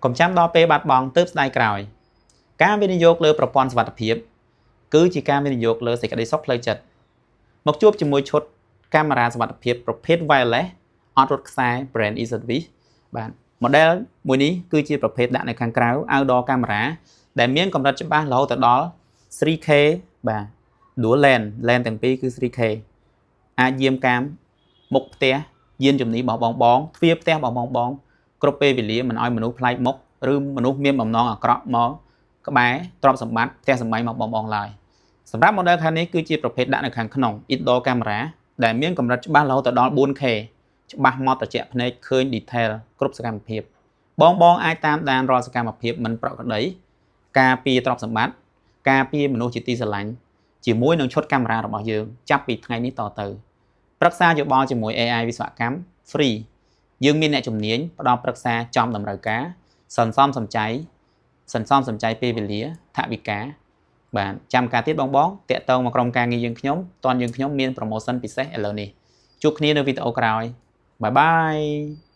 កុំចាំដល់ពេលបាត់បង់ទើបស្ដាយក្រោយការវិនិយោគលើប្រព័ន្ធសុវត្ថិភាពគឺជាការវិនិយោគលើសេចក្តីសុខផ្លូវចិត្តមកជួបជាមួយឈុតកាមេរ៉ាសុវត្ថិភាពប្រភេទ wireless អត់រត់ខ្សែ brand EZVIZ បាទ model មួយនេះគឺជាប្រភេទដាក់នៅខាងក្រៅ outdoor camera ដែលមានកម្រិតច្បាស់រហូតដល់ 3K បាទ dual lens lens ទាំងពីរគឺ 3K អាចយាមកាមមុខផ្ទះយានជំនិះរបស់បងបងទ្វារផ្ទះរបស់បងបងគ្រប់ពេលវេលាមិនឲ្យមនុស្សប្លែកមុខឬមនុស្សមានបំណងអាក្រក់មកក្បែរទ្រព្យសម្បត្តិផ្ទះសម្បែងមកបងបងឡើយសម្រាប់ model ខាងនេះគឺជាប្រភេទដាក់នៅខាងក្នុង indoor camera ដែលមានកម្រិតច្បាស់រហូតដល់ 4K ច្បាស់មកត្រជាក់ភ្នែកឃើញ detail គ្រប់សកម្មភាពបងបងអាចតាមដានរាល់សកម្មភាពមិនប្រក្រតីការពារទ្រព្យសម្បត្តិការពារមនុស្សជាទីស្រឡាញ់ជាមួយនឹងឈុតកាមេរ៉ារបស់យើងចាប់ពីថ្ងៃនេះតទៅប្រឹក្សាយោបល់ជាមួយ AI វិស្វកម្ម free យើងមានអ្នកជំនាញផ្ដល់ប្រឹក្សាចំតម្រូវការសន្សំសំចៃសន្សំសំចៃពេលវេលាថវិកាបាទចាំការទៀតបងបងតាក់ទងមកក្រុមការងារយើងខ្ញុំតនយើងខ្ញុំមាន promotion ពិសេសឥឡូវនេះជួបគ្នានៅវីដេអូក្រោយ bye bye.